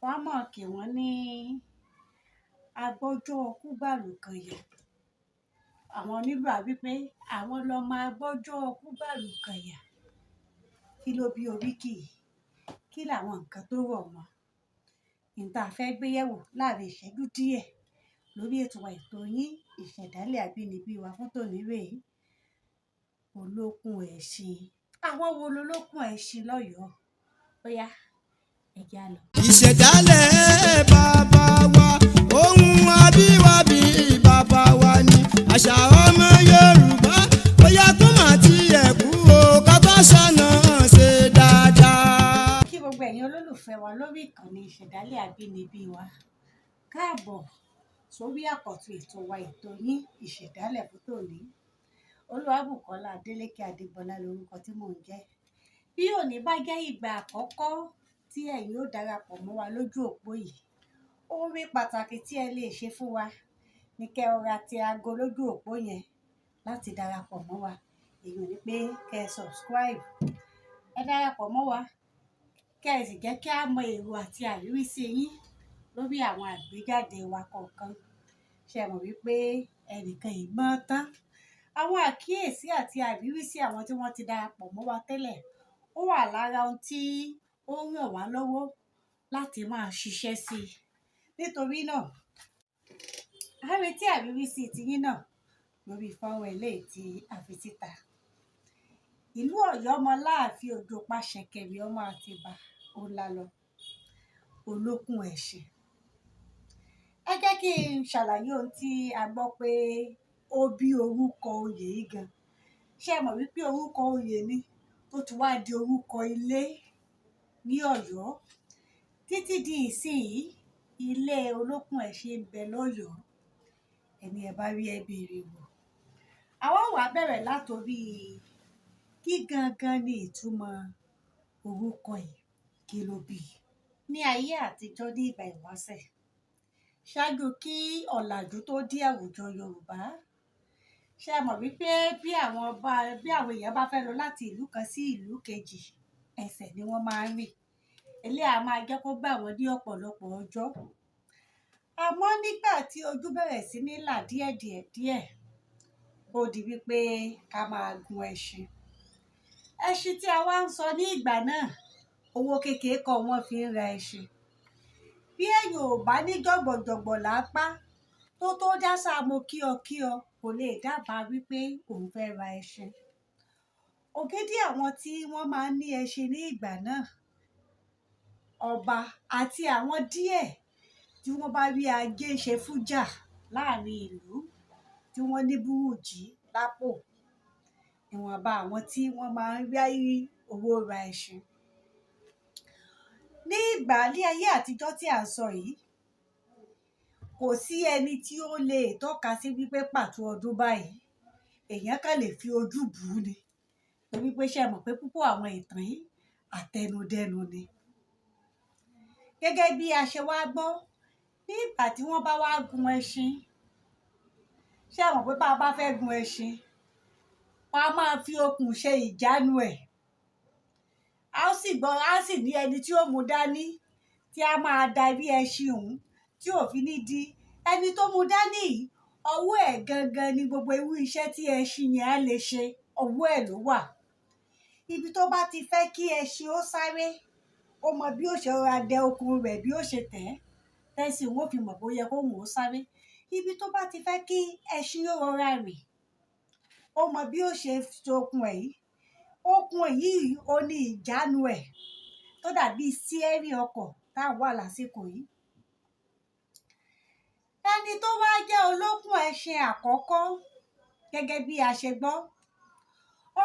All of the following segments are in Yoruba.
Wọ́n á máa kì wọ́n ní agbọ́jọ́ kúgbàlùkànyà. Àwọn onílù á wí pé àwọn lọmọ agbọ́jọ́ kúgbàlùkànyà. Kí ló bí oríkì yìí? Kí làwọn nǹkan tó rọ̀ mọ́? N tá a fẹ́ gbé yẹ̀wò láàrin ìṣẹ́jú díẹ̀ lórí ètò wa, ètò yín, Ìṣẹ̀dálẹ̀ Àbínibí wa fún tòní rèé. Olókùn ẹṣin. Àwọn wo lolókùn ẹṣin lọ́yọ̀ọ́? Ó yá, ẹ jẹ́ á lọ. Ìṣẹ̀dálẹ̀ bàbá wa, ohun abíwábí bàbá wa ni àṣà ọmọ Yorùbá. Bóyá tó mà tiẹ̀ kú o, ká bá ṣàna ṣe dáadáa. Kí gbogbo ẹ̀yin olólùfẹ́ wa lórí ìkànnì Ìṣẹ̀dálẹ̀ Àbínibí wa káàbọ̀ sórí àkọ́tún ètò wa, ètò yín, Ìṣẹ̀dálẹ̀ fún tòní. Olúwabùkọ́lá Adélékè Adégbọlá lórúkọ tí mò ń jẹ́. Bí òní bá jẹ́ ìgbà àkọ́kọ́ tí ẹ̀yin ó darapọ̀ mọ́ wa lójú òpó yìí, oore pàtàkì tí ẹ lè ṣe fún wa ní kẹ́ ẹ rọra tẹ aago lójú òpó yẹn láti darapọ̀ mọ́ wa. Èyí ò ní pé kẹ́ ẹ subscribe, ẹ darapọ̀ mọ́ wa, kẹ́ ẹ sì jẹ́ kí á mọ èrò àti àríwísí yín lórí àwọn àgbéjáde wa kọ̀ọ̀kan. Ṣé ẹ mọ̀ wípé ẹnìkan ì gbọ́n tán? Àwọn àkíyèsí àti àríwísí àwọn tí wọ́n ti darapọ̀ mọ́ wa tẹ́lẹ̀, ó wà lára ohun tí ó ń ràn wá lọ́wọ́ láti máa ṣiṣẹ́ sí i. Nítorí náà, à ń retí àríwísí tiyín náà lórí fọ́nrán eléyìí tí a fi síta. Ìlú Ọ̀yọ́, ọmọ Láàfin Òjò pa ṣẹ̀kẹ̀rẹ̀ ọmọ Àtìbà, òun la lọ. Olókùn ẹṣin. Ẹ jẹ́ kí n ṣàlàyé ohun tí a gbọ́ pé ó bí orúkọ oyè yìí gan. Ṣé ẹ mọ̀ wípé orúkọ oyè ni tó ti wá di orúkọ ilé ní Ọ̀yọ́? Títí di ìsinyìí, ilé Olókùn ẹṣin ń bẹ lọ́yọ̀ọ́. Ẹni ẹ bá rí, ẹ béèrè wò. Àwa ó wá bẹ̀rẹ̀ látorí kí gangan ni ìtumọ̀ orúkọ yìí, kí ló bí i? Ní ayé àtijọ́, ní ìgbà ìwáṣẹ̀, ṣáájú kí ọ̀làjú tó dé àwùjọ Yorùbá, ṣé ẹ mọ̀ wípé bí àwọn èèyàn bá fẹ́ lọ láti ìlú kan sí ìlú kejì, ẹsẹ̀ ni wọ́n máa ń rìn. Eléyìí á máa jẹ́ kó gbà wọ́n ní ọ̀pọ̀lọpọ̀ ọjọ́. Àmọ́ nígbà tí ojú bẹ̀rẹ̀ sí ní là díẹ̀ díẹ̀ díẹ̀, ó di wípé ká máa gun ẹṣin. Ẹṣin tí a wá ń sọ ní ìgbà náà, owó kékeré kọ́ wọ́n fi ń ra ẹṣin. Bí èèyàn ò bá ní jọ̀gbọ̀jọ̀gbọ̀ lápá tó tó dásà mo kí ọ kí ọ, kò lè dábàá wípé òun fẹ́ ra ẹṣin. Ògidì àwọn tí wọ́n máa ń ní ẹṣin ní ìgbà náà, ọba àti àwọn díẹ̀ tí wọ́n bá rí ajé ṣe fújà láàrin ìlú, tí wọ́n ní búrùjí lápò, ìwọ̀nba àwọn tí wọ́n máa ń rí owó ra ẹṣin. Ní ìgbà ní ayé àtijọ́ tí à ń sọ yìí, kò sí ẹni tí ó lè tọ́ka sí wípé pàtó ọdún báyìí. Èèyàn kàn lè fi ojú bù ú ni. Torí pé, ṣé ẹ mọ̀ pé púpọ̀ àwọn ìtàn yìí, àtẹnudẹ́nu ni. Gẹ́gẹ́ bí a ṣe wá gbọ́, ní ìgbà tí wọ́n bá wá gun ẹṣin, ṣé ẹ mọ̀ pé bá a bá fẹ́ gun ẹṣin, wọ́n á máa fi okùn ṣe ìjánu ẹ̀. A ó sì gbọ́, a sì ní ẹni tí ó mú dání, tí a máa darí ẹṣin òun, tí ò fi ní di ẹni tó mú dání yìí. Ọwọ́ ẹ̀ gangan ni gbogbo irú iṣẹ́ tí ẹṣin yẹn á lè ṣe, ọwọ́ ẹ̀ ló wà. Ibi tó bá ti fẹ́ kí ẹṣin ó sáré, ó mọ bí ó ṣe rọra dẹ okùn rẹ̀, bí ó ṣe tẹ̀ ẹ́, tẹ́ṣin òun ó fi mọ̀ bó yẹ kóhun ó sáré. Ibi tó bá ti fẹ́ kí ẹṣin ó rọra rìn, ó mọ bí ó ṣe so okùn ẹ̀ yìí. Okùn yìí ó ní ìjánu ẹ̀ tó dàbí steering ọkọ̀ tá à ń wà lásìkò yìí. Ẹni tó wá jẹ́ olókùn ẹṣin àkọ́kọ́, gẹ́gẹ́ bí a ṣe gbọ́,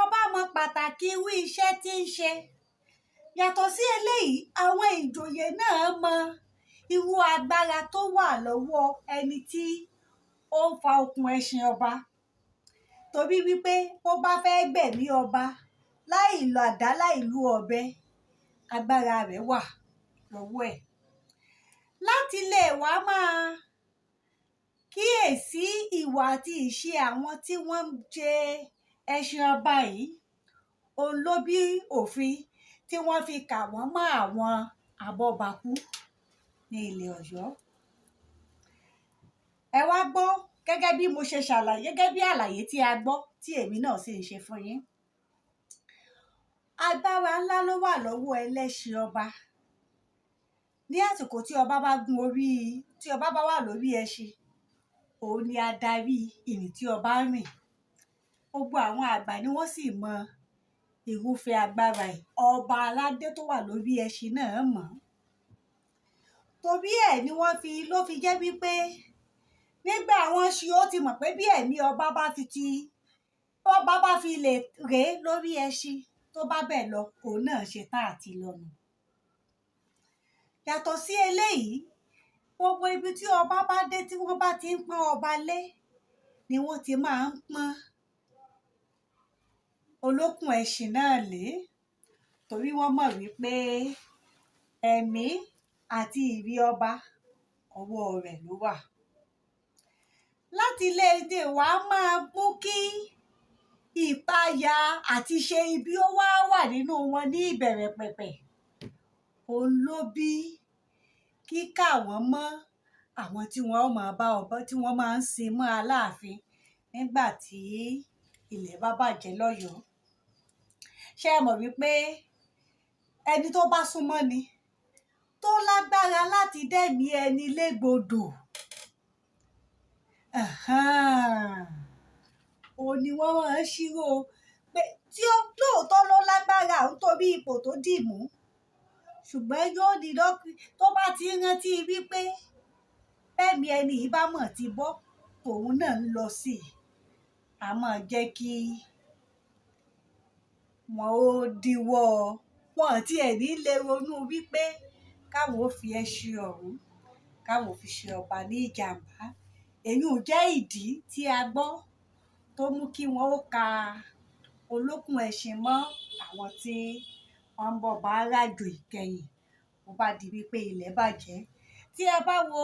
ọba mọ pàtàkì irú iṣẹ́ tí ń ṣe. Yàtọ̀ sí eléyìí, àwọn ìjòyè náà mọ irú agbára tó wà lọ́wọ́ ẹni tí ó ń fa okùn ẹṣin ọba, torí wípé bó bá fẹ́ gbẹ̀mí ọba láì lo àdá, láì lu ọ̀bẹ, agbára rẹ̀ wà lọ́wọ́ ẹ̀. Láti lè wá máa kíyèsí ìwà àti ìṣe àwọn tí wọ́n ń ṣe ẹṣin ọba yìí, òun ló bí òfin tí wọ́n fi kà wọ́n mọ́ àwọn abọ́bakú. ní ilẹ̀ Ọ̀yọ́. Ẹ wá gbọ́ gẹ́gẹ́ bí mo ṣe ṣàlàyé, gẹ́gẹ́ bí àlàyé tí a gbọ́ tí èmi náà sì ń ṣe fún yín. Agbára ńlá ló wà lọ́wọ́ ẹlẹ́ṣin ọba. Ní àsìkò tí ọba bá gun orí, tí ọba bá wà lórí ẹṣin, òun ni adarí ìrìn tí ọba ń rìn. Gbogbo àwọn àgbà ni wọ́n sì mọ irúfẹ́ agbára yìí. Ọba aládé tó wà lórí ẹṣin náà mọ̀ ọ́n. Torí ẹ̀ ni wọ́n fi ló fi jẹ́ wípé nígbà wọ́n ṣe, ó ti mọ̀ pé bí ẹ̀mí ọba bá fi ti ọba bá fi lè rèé lórí ẹṣin tó bá bẹ̀ lọ, òun náà ṣe tán àti lọ nù. Yàtọ̀ sí eléyìí, gbogbo ibi tí ọba bá dé tí wọ́n bá ti ń pọ́n ọba lé ni wọ́n ti máa ń pọ́n olókùn ẹṣin náà lé, torí wọ́n mọ̀ wípé ẹ̀mí àti ìrí ọba ọwọ́ rẹ̀ ló wà. Láti lè dè wá máa mú kí ìpayà àti ṣe ibi ó wá wà nínú wọn ní ìbẹ̀rẹ̀ pẹ̀pẹ̀, òun ló bí kíkà wọ́n mọ́ àwọn tí wọ́n ó máa bá ọba, tí wọ́n máa ń sin mọ́ Aláàfin nígbà tí ilẹ̀ bá bàjẹ́ lọ́yọ̀ọ́. Ṣé ẹ mọ̀ wípé ẹni tó bá súnmọ́ ni tó lágbára láti dẹ́mìí ẹni légbodò, òun ni wọ́n máa ń ṣírò pé tí ó lóòótọ́ ló lágbára òun torí ipò tó dì mú, ṣùgbọ́n yóò ní lọ́kàn tó bá ti ń rántí wípé bẹ́ẹ̀mí ẹni yìí bá mọ̀ ti bọ́, òun náà ń lọ sí i, a máa jẹ́ kí wọn ó díwọ́ wọn tí ẹ̀ ní lè ronú wípé káwọn ó fi ẹṣin ọ̀hún, káwọn ó fi ṣe ọba ní ìjàmbá. Èyí ò jẹ́ ìdí tí a gbọ́ tó mú kí wọ́n ó ka olókùn ẹṣin mọ́ àwọn tí wọ́n ń bọ̀ bá ràjò ìkẹyìn bó bá di wípé ilẹ̀ bàjẹ́. Tí a bá wo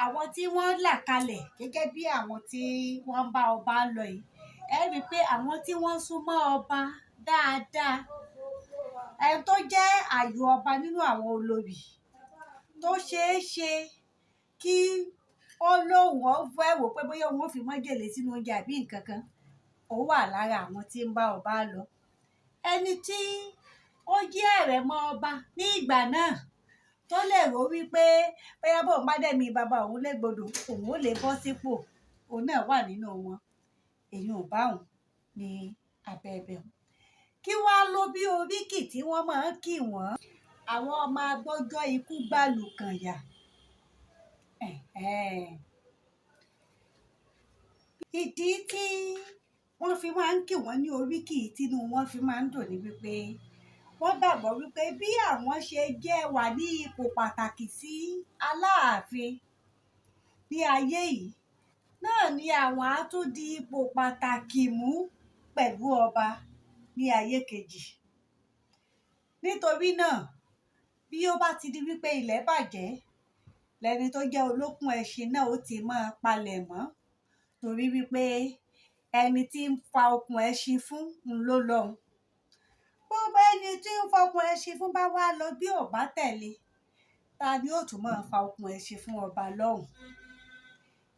àwọn tí wọ́n là kalẹ̀ gẹ́gẹ́ bí àwọn tí wọ́n ń bá ọba lọ yìí, ẹ rí i pé àwọn tí wọ́n súnmọ́ ọba dáadáa, ẹni tó jẹ́ àyò ọba nínú àwọn olorì tó ṣeé ṣe kí ó lóun ó fẹ́ wò pé bóyá òun ó fi májèlé sínú oúnjẹ àbí nǹkan kan, ó wà lára àwọn tí ń bá ọba lọ. Ẹni tí ó jẹ́ àrẹ̀mọ ọba ní ìgbà náà tó lè rò wípé bóyá bóun bá dẹ̀mí bàbá òun légbodò, òun ó lè bọ́ sípò, òun náà wà nínú wọn. Èyí ò bá òun ní abẹ́ ibẹ̀. Kí wá ló bí oríkì tí wọ́n máa ń kì wọ́n? Àwọn ọmọ agbọ́jọ́ ikú gbàlùkànyà. Ìdí tí wọ́n fi máa ń kì wọ́n ní oríkì tínú wọn fi máa ń dùn ni wípé wọ́n gbàgbọ́ wípé bí àwọn ṣe jẹ́ wà ní ipò pàtàkì sí Aláàfin ní ayé yìí náà ni àwọn á tún di ipò pàtàkì mú pẹ̀lú ọba ní ayé kejì. Nítorí náà, bí ó bá ti di wípé ilẹ̀ bàjẹ́, lẹni tó jẹ́ olókùn ẹṣin náà ó ti máa palẹ̀ mọ́, torí wípé ẹni tí ń fa okùn ẹṣin fún ń ló lọ́hùn. Bó bá ẹni tí ń fa okùn ẹṣin fún bá wá lọ bí ò bá tẹ̀lé, ta ni ó tún máa fa okùn ẹṣin fún ọba lọ́hùn?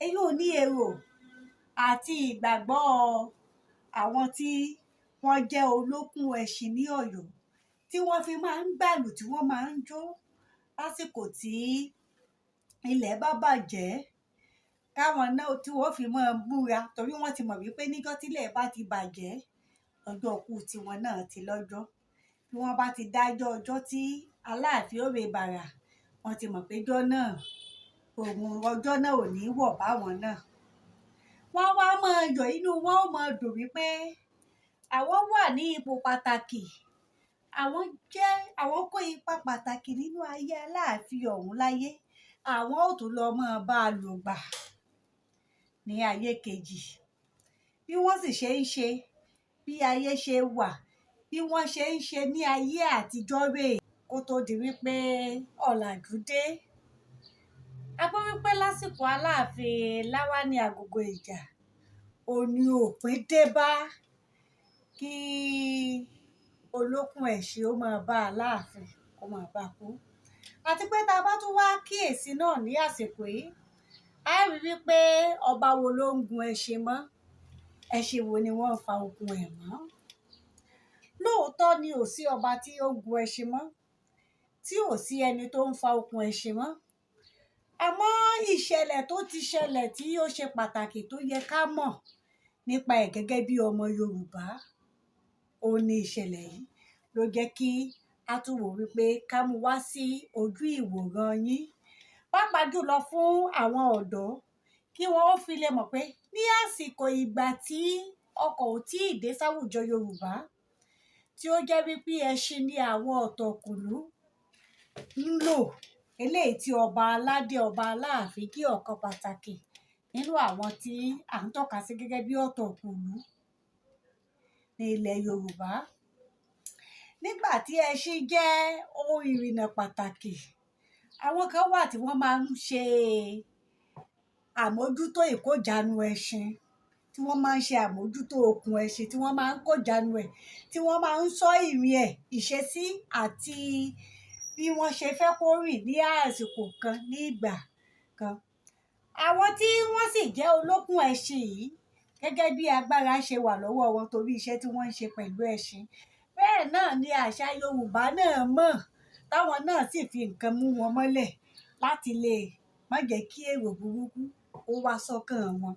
Èyí ò ní èrò àti ìgbàgbọ́ àwọn tí wọ́n jẹ́ olókùn ẹṣin ní Ọ̀yọ́ tí wọ́n fi máa ń gbàlù tí wọ́n máa ń jó lásìkò tí ilẹ̀ bá bàjẹ́, káwọn náà tí wọ́n fi máa búra, torí wọ́n ti mọ̀ wípé níjọ́ tílẹ̀ bá ti bàjẹ́, ọjọ́ ikú tiwọn náà ti lọ́jọ́. Bí wọ́n bá ti dájọ́ ọjọ́ tí Aláàfin ó re bàrà, wọ́n ti mọ̀ pé ọjọ́ náà, òun ọjọ́ náà ò ní wọ̀ báwọn náà. Wọ́n wá máa yọ̀, inú wọn ó máa dùn wípé àwọn wà ní ipò pàtàkì, àwọn jẹ́, àwọn kó ipa pàtàkì nínú ayé Aláàfin ọ̀hún láyé, àwọn ó tún lọ máa bá a lògbà ní ayé kejì. Bí wọ́n sì ṣe ń ṣe, bí ayé ṣe wà, bí wọ́n ṣe ń ṣe ní ayé àtijọ́ rèé kó tó di wípé ọ̀làjú dé. A gbọ́ wípé lásìkò Aláàfin Láwání Agogo Ìjà, òun ni òpin dé bá kí olókùn ẹṣin ó máa bá Aláàfin kó máa bá a kú. Àti pé tá a bá tún wá kíyèsí náà ní àsìkò yìí, a rí wípé ọba wo ló ń gun ẹṣin mọ́? Ẹṣin wo ni wọ́n ń fa okùn ẹ̀ mọ́? Lóòótọ́ ni ò sí ọba tí ó ń gun ẹṣin mọ́, tí ò sí ẹni tó ń fa okùn ẹṣin mọ́. Àmọ́ ìṣẹ̀lẹ̀ tó ti ṣẹlẹ̀ tí ó ṣe pàtàkì tó yẹ ká mọ̀ nípa ẹ̀ gẹ́gẹ́ bí ọmọ Yorùbá, òun ni ìṣẹ̀lẹ̀ yìí ló jẹ́ kí a tún wò wípé ká mú wá sí ojú ìwòran yín, pàápàá jùlọ fún àwọn ọ̀dọ́, kí wọ́n ó fi lè mọ̀ pé ní àsìkò ìgbà tí ọkọ̀ ò tíì dé sáwùjọ Yorùbá, tí ó jẹ́ wípé ẹṣin ni àwọn ọ̀tọ̀kùlú ń lò, eléyìí tí ọba aládé, ọba aláàfin jẹ́ ọ̀kan pàtàkì nínú àwọn tí à ń tọ́ka sí gẹ́gẹ́ bí ọ̀tọ̀kùlú ní ilẹ̀ Yorùbá. Nígbà tí ẹṣin jẹ́ ohun ìrìnnà pàtàkì, àwọn kan wà tí wọ́n máa ń ṣe àmójútó ìkójàánu ẹṣin, tí wọ́n máa ń ṣe àmójútó okùn ẹṣin, tí wọ́n máa ń kójàánu ẹ̀, tí wọ́n máa ń ṣọ́ ìrìn ẹ̀, ìṣesí àti bí wọ́n ṣe fẹ́ kó rìn ní àsìkò kan ní ìgbà kan. Àwọn tí wọ́n sì jẹ́ olókùn ẹṣin yìí, gẹ́gẹ́ bí agbára ṣe wà lọ́wọ́ wọn torí iṣẹ́ tí wọ́n ń ṣe pẹ̀lú ẹṣin, bẹ́ẹ̀ náà ni àṣà Yorùbá náà mọ̀, táwọn náà sì fi nǹkan mú wọn mọ́lẹ̀ láti lè má jẹ́ kí èrò burúkú ó wá sọ́kàn wọn.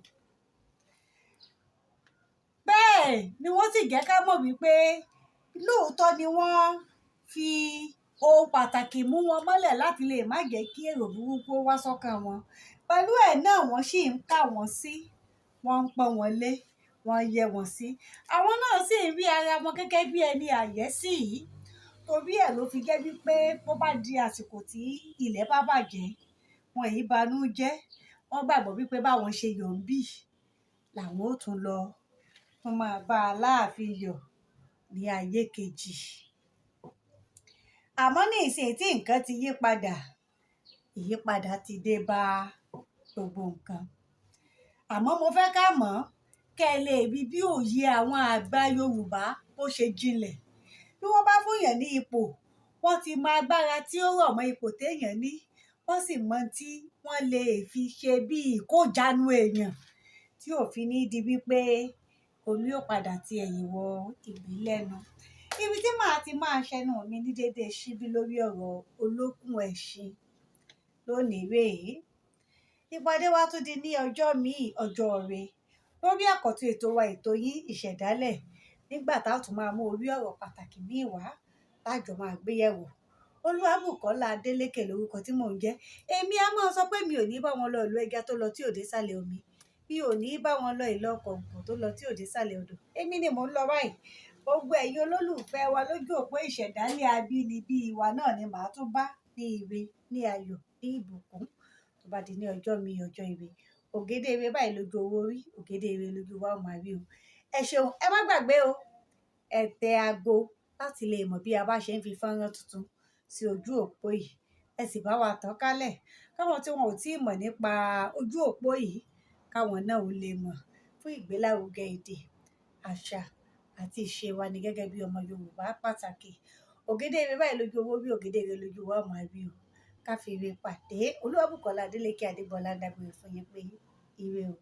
Bẹ́ẹ̀ ni wọ́n sì jẹ́ ká mọ̀ wípé lóòótọ́ ni wọ́n fi ohun pàtàkì mú wọn mọ́lẹ̀ láti lè má jẹ́ kí èrò burúkú ó wá sọ́kàn wọn. Pẹ̀lú ẹ̀ náà wọ́n sì ń kà wọ́n sí, wọ́n ń pọ́n wọn lé, wọ́n ń yẹ́ wọn sí. Àwọn náà sì ń rí ara wọn gẹ́gẹ́ bí ẹni àyẹ́sí yìí. Torí ẹ̀ ló fi jẹ́ wípé bó bá di àsìkò tí ilẹ̀ bá bàjẹ́, wọn yìí banú jẹ́. Wọ́n gbàgbọ́ wípé báwọn ṣe yọ̀ ń bì làwọn ó tún lọ tún máa bá Aláàfin yọ̀ ní ayé kejì. Àmọ́ ní ìsìn tí nǹkan ti yí padà, ìyípadà ti dé bá gbogbo nǹkan. Àmọ́ mo fẹ́ ká mọ̀, kẹ́ ẹ lè rí bí òye àwọn àgbà Yorùbá bó ṣe jinlẹ̀. Bí wọ́n bá fún èèyàn ní ipò, wọ́n ti mọ agbára tí ó rọ̀ mọ́ ipò téèyàn ní, wọ́n sì mọ tí wọ́n lè fi ṣe bí ìkójàánu èèyàn tí ò fi ní di wípé omi ó padà ti ẹ̀yìn wọ ìgbín lẹ́nu. Ibi tí màá ti máa ṣẹnu mi ní dédé síbí lórí ọ̀rọ̀ olókùn ẹṣin lónìí rèé. Ìpàdé wa tún di ní ọjọ́ míì, ọjọ́ ire, lórí àkọ́tún ètò wa, ètò yín, Ìṣẹ̀dálẹ̀, nígbà tá a tún máa mú orí ọ̀rọ̀ pàtàkì míì wá tájọ máa gbé yẹ̀wò. Olúwabùkọ́lá Adélékè lórúkọ tí mò ń jẹ́. Èmi a máa sọ pé mi ò ní bá wọn lọ ìlú ẹja tó lọ tí ò dé sàlẹ̀ omi. Mi ò ní bá wọn lọ ìlú ọ̀kọ̀ọ̀kan tó lọ tí ò dé sàlẹ̀ odò. Èmi ni mò ń lọ báyìí. Gbogbo ẹ̀yin olólùfẹ́ wa lójú òpó Ìṣẹ̀dálẹ̀ abínibí wa náà ni màá tún bá ní ire, ní ayọ̀, ní ìbùkún. Tó bá di ní ọjọ́ mi, ọjọ́ ire. Ògèdè ire báyìí lójú owó rí, ògèdè ire lójú wa ó máa rí o. Ẹ ṣeun, ẹ má gbàgbé o. Ẹ tẹ ago láti lè mọ̀ bí a bá ṣe ń fi fọ́nrán tuntun sí ojú òpó yìí. Ẹ sì bá wa tàn kálẹ̀ káwọn tí wọn ò tí ì mọ̀ nípa ojú òpó yìí, káwọn náà ó lè mọ̀ fún ìgbélárugẹ èdè, àṣà àti ìṣe wa ní gẹ́gẹ́ bí ọmọ Yorùbá pàtàkì. Ògèdè ire báyìí lójú owó rí, ògèdè ire lójú wa ó máa rí o. Ká fi ire pàdé. Olúwabùkọ́lá Adélékè Adébọlá ń dágbére fún yín pé ire o.